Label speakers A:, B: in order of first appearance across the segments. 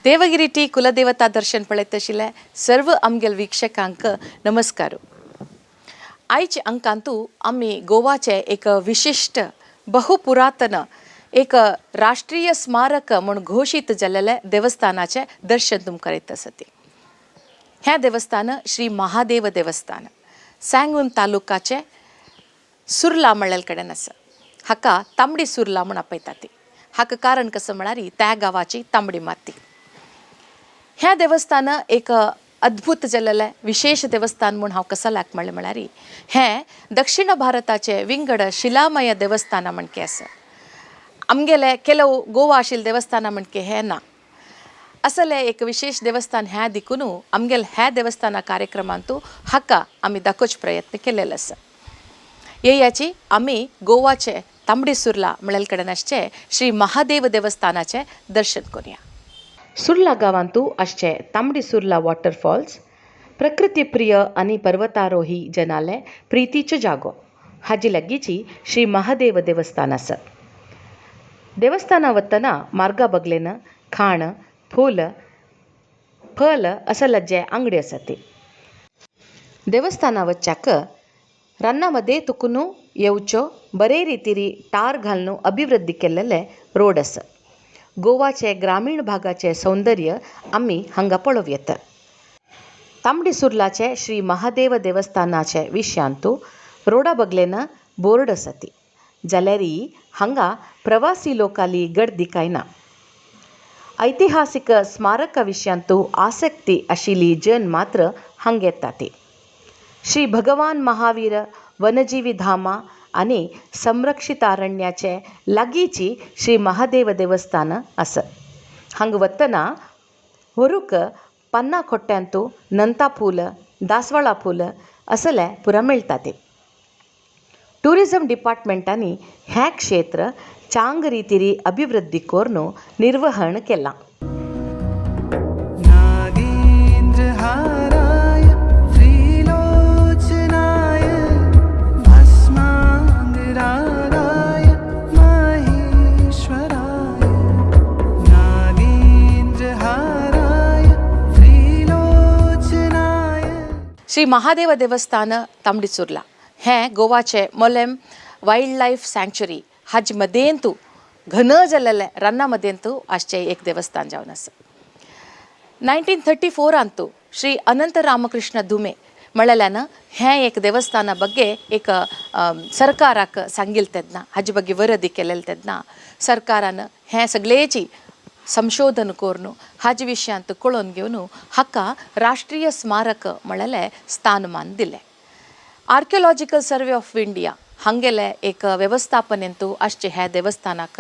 A: Devgiri T कुलदेवता दर्शन पळयत आशिल्ले सर्व आमगेल वीक्षकांक नमस्कार. आयच्या अंकांतू आमी गोवाचे एक विशिश्ट बहुपुरातन एक राष्ट्रीय स्मारक म्हूण घोशीत जाल्लेले देवस्थानाचें दर्शन तुमकां येत आसा. हें देवस्थान श्री महादेव देवस्थान सांगून तालुकाचें सुर्ला म्हळ्ळे कडेन आसा. हाका तांबडी सुर्ला म्हूण आपयतात ती. हाका कारण कसं म्हळ्यार त्या गांवाची तांबडी माती. हें देवस्थान एक अद्भूत जाल्लेलें विशेश देवस्थान म्हूण हांव कसल्याक म्हणलें म्हळ्यार हें दक्षिण भारताचें विंगड शिलामय देवस्थानां म्हणके आसा. आमगेले ಕೆಲವು गोवा आशिल्ले देवस्थानां म्हणके हें ना. असलें एक विशेश देवस्थान ह्या दिकून आमगेले ह्या देवस्थाना कार्यक्रमांतू हाका आमी दाखोवचो प्रयत्न केलेलो आसा. येयाची आमी गोवाचे तांबडी सुर्ला म्हळ्ळे कडेन आसचे श्री महादेव देवस्थानाचें दर्शन करुया. सुर्ला गांवांतू आसचे तांबडी सुर्ला वॉटरफॉल्स प्रकृतीप्रिय आनी पर्वतारोही जनाले प्रितीचो जागो. हाजी लागींची श्री महादेव देवस्थान आसा. देवस्थाना वतना मार्गा बगलेन खाण, फूल, फल असलज्जे आंगडी आसा ती. देवस्थाना वच्चाक रान्ना मध्ये तुकून येवच्यो बरे रितीरी टार घालून अभिवृद्धी केल्लेले रोड आसा. गोवाचे ग्रामीण भागाचे सौंदर्य आमी हांगा पळोवं येता. तांबडी सुर्लाचे श्री महादेव देवस्थानाचे विशयांतू रोडा बगलेन बोर्ड आसा ती. जाल्यार हांगा प्रवासी लोकाली गर्दी कांय ना. ऐतिहासीक स्मारका विशयांतू आसक्ती आशिल्ली जन मात्र हांगा येता ती. श्री भगवान महावीर वनजीवी धामा आनी संरक्षित अरण्याचे लागींची श्री महादेव देवस्थान आसा. हांगा वतना व्हरूंक पन्ना खोट्यांतू नंता फूल, दासवाळा फूल असले पुरा मेळटा ते. टुरिजम डिपार्टमेंटांनी हें क्षेत्र चांग रितीरी अभिवृद्धी करून निर्वहण केलां.
B: नागेन्द्रहाराय त्रिलोचनाय भस्माङ्गरागाय महेश्वराय. नागेन्द्रहाराय त्रिलोचनाय.
A: श्री महादेव देवस्थान तांबडी सुर्ला हें गोवाचें मोलेम वायल्ड लायफ सँक्चुरी हाजे मदेंतू घन जाल्लेलें रान्ना मदेंतू आसचें एक देवस्थान जावन आसा. 1934आंतू श्री अनंत रामकृष्ण धुमे म्हणलेल्यान हें एक देवस्थाना ಬಗ್ಗೆ एक सरकाराक सांगिल्लें तेन्ना, हाजे ಬಗ್ಗೆ वरदी केलेलें तेन्ना सरकारान हें सगळेची संशोधन करून हाजे विशयांत कळोवन घेवन हाका राष्ट्रीय स्मारक म्हणलेलें स्थानमान दिलें. आर्किओलॉजिकल सर्वे ऑफ इंडिया हांगेले एक वेवस्थापनेंतू आसचें ह्या देवस्थानाक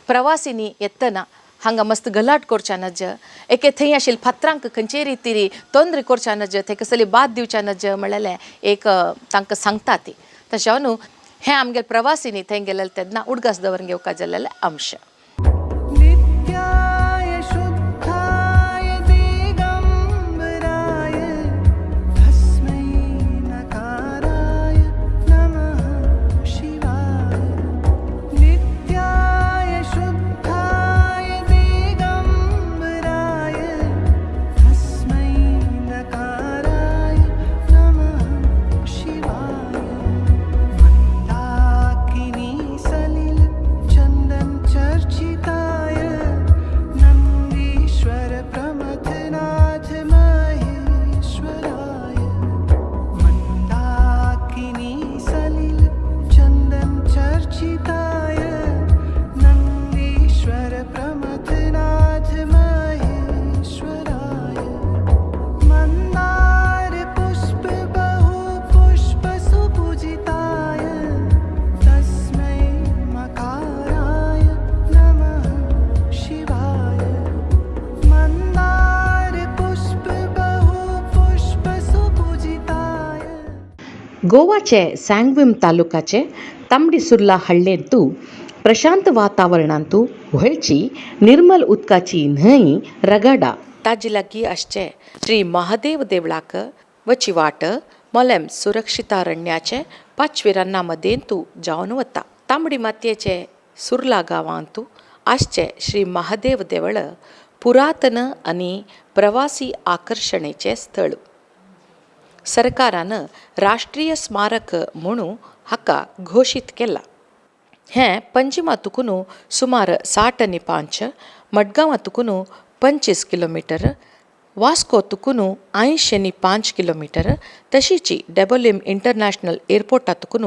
A: प्रवासींनी येतना हांगा मस्त गलाट करच्या नज, एके थंय आशिल्ले फातरांक खंयचे रितीरी तोंद्रे करच्या नज, थंय कसली बाद दिवच्या नज म्हणलेलें एक तांकां सांगता ती. तशें न्हू हें आमगेले प्रवासींनी थंय गेलेले तेन्ना उडगास दवरून घेवपाक जाल्लेले अंश.
B: नित्याय शुद्धाय दिगम्बराय तस्मै नकाराय नमः शिवाय. नित्याय शुद्धाय दिगम्बराय तस्मै नकाराय नमः शिवाय. मन्दाकिनी सलिल चन्दन चर्चिताय नन्दीश्वर प्रमथनाथ महेश्वराय. मन्दाकिनी सलिल चन्दन चर्चिताय नन्दीश्वर प्रमथनाथ महेश्वराय. मन्दार पुष्प बहु पुष्प सुपूजिताय तस्मै मकाराय नमः शिवाय. मन्दार पुष्प बहु पुष्प सुपूजिताय.
A: गोवाचे सांगवीम तालुकाचे तांबडी सुर्ला हळ्ळेंतू प्रशांत वातावरणांतू व्हळची निर्मल उदकाची न्हंय रगाडा ताजे लागीं आसचे श्री महादेव देवळाक वची वाट मोलेम सुरक्षित अरण्याचे पाचवी रान्ना मदेंतू जावन वता. तांबडी मातयेचे सुर्ला गांवांतू आसचे श्री महादेव देवळ. पुरातन आनी प्रवासी आकर्शणेचें स्थळ. सरकारान राष्ट्रीय स्मारक म्हणून हाका घोशीत केलां. हें पंजिमा तुकून सुमार 60 आनी 5, मडगांवा तुकून 25 किलोमिटर, वास्को तुकून 80 आनी 5 किलोमिटर, तशीच डॅबोलीम इंटरनॅशनल एअरपोर्टा तुकून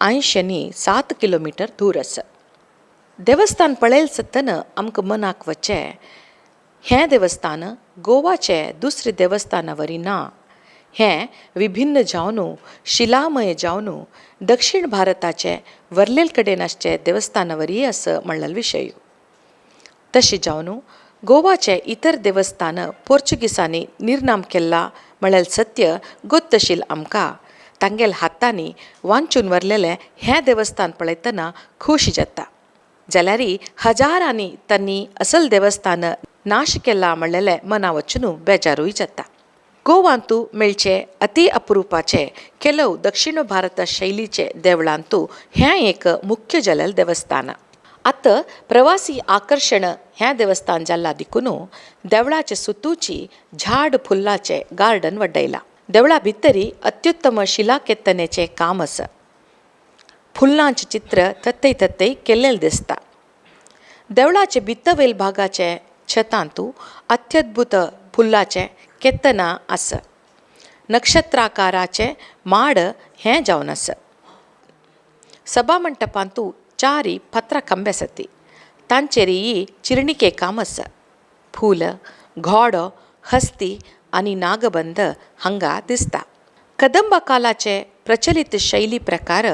A: 80 आनी 7 किलोमिटर दूर आसा. देवस्थान पळयलें जातना आमकां मनाक वचें हें देवस्थान गोवाचें दुसरें देवस्थाना वरी ना. हें विभिन्न जावन, शिलामय जावन दक्षीण भारताचें वर्लेल कडेन आसचें देवस्थाना वरी आसा म्हणलेलो विशय. तशें जावन गोवाचें इतर देवस्थान पोर्चुगिजांनी निर्नाम केल्लां म्हळ्यार सत्य गोत्तशील आमकां तांगेल्या हातांनी वांचून व्हरलेलें हें देवस्थान पळयतना खोशी जाता. जाल्यार हजारांनी तांणी असल देवस्थान नाश केलां म्हणलेलें मना वचून बेजारूय जाता. गोवांतू मेळचे अती अप्रुपाचे ಕೆಲವು दक्षिण भारत शैलीचे देवळांतू हें एक मुख्य जालेलें देवस्थान. आतां प्रवासी आकर्शण हें देवस्थान जालां देखून देवळाचे सुतूची झाड फुल्लाचें गार्डन वडयलां. देवळा भितरी अत्युत्तम शिला केतनेचें काम आसा. फुल्लांचें चित्र थत्तय थत्तय केल्लें दिसता. देवळाचे भितरवेल भागाचे छतांतू अत्यद्भुत फुल्लाचें केतना आसा. नक्षत्राकाराचें माड हें जावन आसा. सभा मंटपांतू चारी पत्रां खांबे आसाती. तांचेरय चिरणिके काम आसा. फूल, घोडो, हस्ती आनी नागबंद हांगा दिसता. कदंबा कालाचे प्रचलीत शैली प्रकार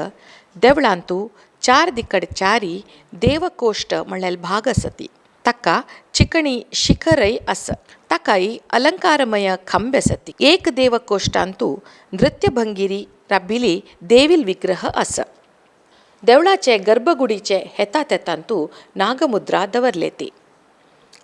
A: देवळांतू चार दिकड चारी देवकोश्ट म्हणलेले भाग आसती. ताका चिकणी शिखरय आसा. ताकाय अलंकारमय खांबे आसती. एक देवकोश्टांतू नृत्यभंगिरी राबिली देवील विग्रह आसा. देवळाचे गर्भगुडीचे हेता तेतांतू नागमुद्रा दवरले ती.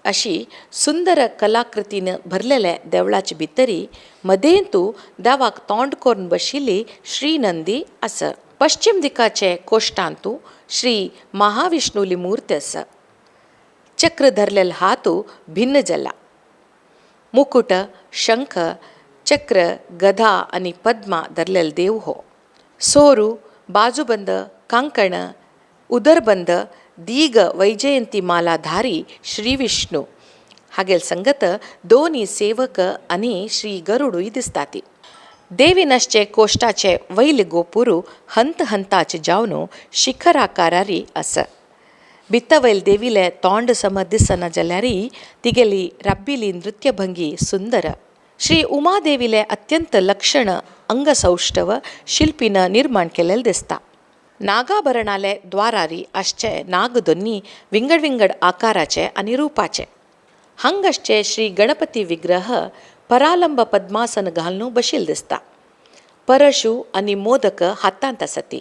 A: अशी सुंदर कलाकृतीन भरलेले देवळाचे भितरी मदेंतू देवाक तोंड करून बशिल्ली श्रीनंदी आसा. पश्चिम दिकाचे कोश्टांतू श्री महाविष्णुली मूर्ती आसा. चक्र धरलेले हातू भिन्न जाला. मुकुट, शंख, चक्र, गदा आनी पद्मा धरलेले देव हो. सोरू, बाजूबंद, कांकण, उदरबंद, दीग वैजयंती मालाधारी श्री विष्णू हागेल संगत दोनी सेवक आनी श्री गरुडूय दिसताती. देवी नासचे कोश्टाचे वयले गोपुरू हंत हंताचे जावन शिखराकारारी आसा. भितवयल देवीले तोंड सम दिसना जाल्यार तिगेली रब्बिली नृत्यभंगी सुंदर. श्री उमादेवीले अत्यंत लक्षण अंगसौष्ठव शिल्पीन निर्माण केलेलें दिसता. नागाभरणाले द्वारारी आसचे नागदोन्नी विंगड विंगड आकाराचे आनी रुपाचे. हांगा आसचे श्री गणपती विग्रह परालंब पद्मासन घालून बशिल्लो दिसता. परशु आनी मोदक हातांत आसती.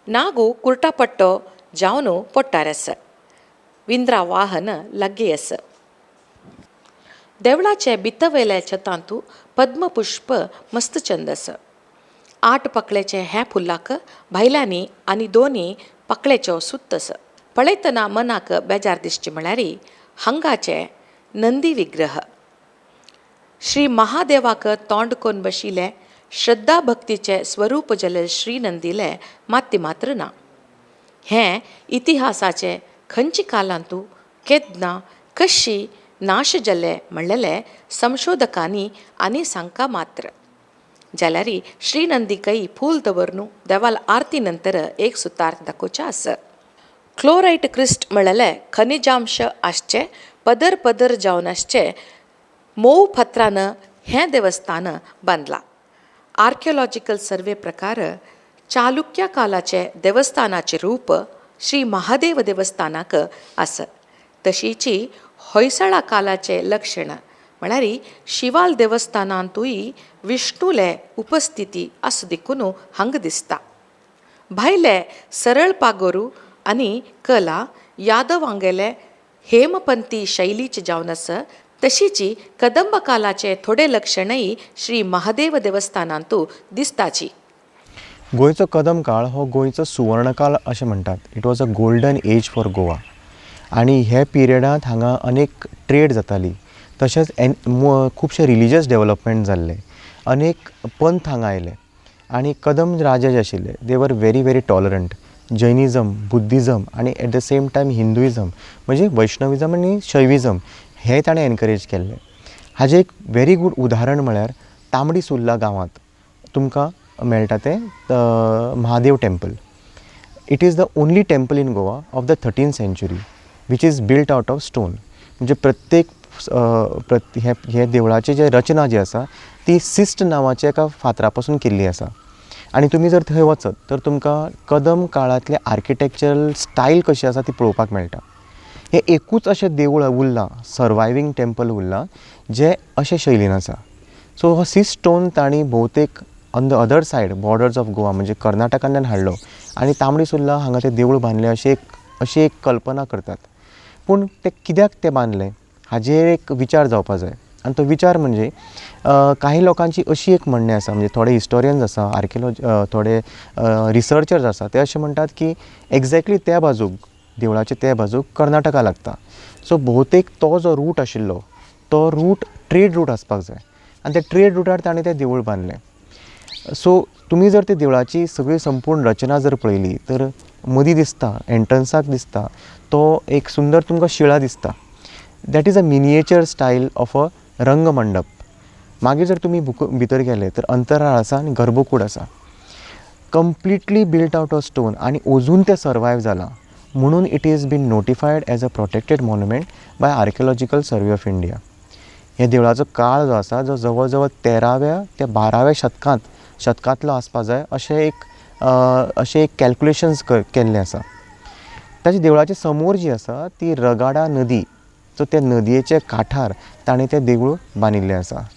A: नागू कुर्टापट्टो जावन पोट्टार आसा. विंद्रा वाहन लागीं आसा. देवळाचे भितरवयल्या छतांतू पद्मपुष्प मस्त चंद आसा. 8 पाकळेचे हें फुल्लाक भायल्यांनी आनी दोनी पाकळेच्यो सुत्त आसा. पळयतना मनाक बेजार दिसचें म्हळ्यार हांगाचे नंदी विग्रह श्री महादेवाक तोंड करून बशिल्ले श्रद्धा भक्तीचे स्वरूप जाल्ले श्री नंदीले मात्य मात्र ना. हें इतिहासाचे खंयचे कालांतू केन्ना कशी नाश जाल्ले म्हणलेले संशोधकांनी आनी सांगका मात्र. जाल्यार श्रीनंदीकय फूल दवरनू देवाल आरती नंतर एक सुतार दाखोवचें आसा. क्लोरायट क्रिस्ट म्हणलेले खनिजांश आसचे पदर पदर जावन आसचे मोव फातरान हें देवस्थान बांदलां. आर्कियोलॉजिकल सर्वे प्रकार चालुक्य कालाचे देवस्थानाचें रूप श्री महादेव देवस्थानाक आसा. तशीच होयसळा कालाचें लक्षण म्हळ्यार शिवाल देवस्थानांतूय विष्णुले उपस्थिती आसा देखून हांगा दिसता. भायले सरळ पागोरू आनी कला यादवांगेले हेमपंथी शैलीचे जावन आसा. तशीच कदंब कालाचे थोडे लक्षणय श्री महादेव देवस्थानांतू दिसताची.
C: गोंयचो कदम काळ हो गोंयचो सुवर्णकाळ अशें म्हणटात. It was a golden age for Goa. आनी हे पिरियडांत हांगा अनेक ट्रेड जाताली. तशेंच खुबशे रिलिजियस डेवलपमेंट जाल्ले, अनेक पंथ हांगा आयले आनी कदम राजा जे आशिल्ले they were very very tolerant. Jainism, Buddhism आनी at the same time Hinduism, म्हणजे वैष्णविजम आनी शैविजम हें ताणें एनकरेज केल्लें. हाजें एक वेरी गूड उदाहरण म्हळ्यार तांबडी सुर्ला गांवांत तुमकां मेळटा तें Mahadev temple. It is the only temple in Goa of the 13th century which is built out of stone. म्हणजे प्रत्येक हे देवळाची जे रचना जी आसा ती सिस्ट नांवाच्या एका फातरा पासून केल्ली आसा. आनी तुमी जर थंय वचत तर तुमकां कदम काळांतलें आर्किटेक्चरल स्टायल कशी आसा ती पळोवपाक मेळटा. हें एकूच अशें देवूळ उरलां, सर्वायवींग टेम्पल उरलां जें अशे शैलीन आसा. सो हो सिस्ट स्टोन तांणी भोवतेक on the other side borders of Goa म्हणजे कर्नाटकांतल्यान हाडलो आनी तांबडी सुर्ला हांगा तें देवूळ बांदलें अशी एक कल्पना करतात. पूण तें कित्याक तें बांदलें हाजेर एक विचार जावपा जाय. आनी तो विचार म्हणजे कांय लोकांची अशी एक म्हणणें आसा, म्हणजे थोडे हिस्टोरियन्स आसा, आर्कियोलॉजी थोडे रिसर्चर्स आसा, ते अशें म्हणटात की एग्जॅक्टली त्या बाजूक देवळाचे त्या बाजूक कर्नाटका लागता. सो भोवतेक तो जो रूट आशिल्लो तो रूट ट्रेड रूट आसपाक जाय आनी त्या ट्रेड रुटार ताणें तें देवूळ बांदलें. सो तुमी जर त्या देवळाची सगळी संपूर्ण रचना जर पळयली तर मदीं दिसता, एन्ट्रन्साक दिसता तो एक सुंदर तुमकां शिळा दिसता. That is a miniature style of a Rangamandap. मागीर जर तुमी भितर गेले तर अंतराळ आसा आनी गर्भकूड आसा. Completely built out of stone आनी अजून तें सर्वायव जालां म्हणून it is been notified as a protected monument by archaeological survey of India. ह्या देवळाचो काळ जो आसा जो जवळ जवळ 13व्या ते 12व्या शतकांतलो आसपा जाय अशें एक कॅल्कुलेशन्स केल्लें आसा. ताच्या देवळाच्या समोर जी आसा ती रगाडा नदी, सो त्या नदयेच्या कांठार ताणें तें देवूळ बांदिल्लें आसा.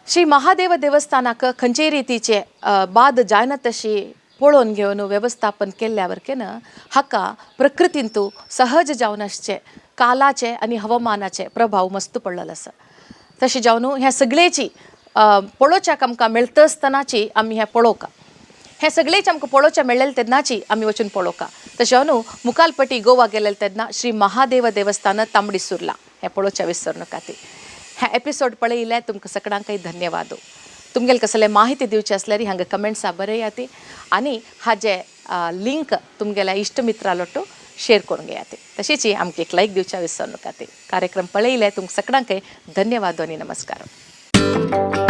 A: श्री महादेव देवस्थानाक खंयचेय रितीचे बाद जायना तशी पळोवन घेवन वेवस्थापन केल्ल्या वरकेन हाका प्रकृतींतू सहज जावन आसचे कालाचे आनी हवामानाचे प्रभाव मस्त पडलेलो आसा. तशें जावन ह्या सगळेची पळोवच्याक आमकां मेळटा आसतनाची आमी हें पळोवका, हें सगळेच आमकां पळोवचें मेळ्ळें तेन्नाची आमी वचून पळोवका. तशें जावन मुखालपटी गोवा गेलेले तेन्ना श्री महादेव देवस्थान तांबडी सुर्ला हें पळोवचें विसर नाका. ती ह्या एपिसोड पळयिल्ले तुमकां सगळ्यांकय धन्यवाद. तुमगेले कसले माहिती दिवची आसल्यार हांगा कमेंट्सा बरयात आनी हाजे लिंक तुमगेल्या इश्ट मित्रां लोटू शेअर करून घेयात. तशेंच आमकां एक लायक दिवच्या विसर नाका. कार्यक्रम पळयिल्ले तुमकां सगळ्यांकय धन्यवाद आनी नमस्कार.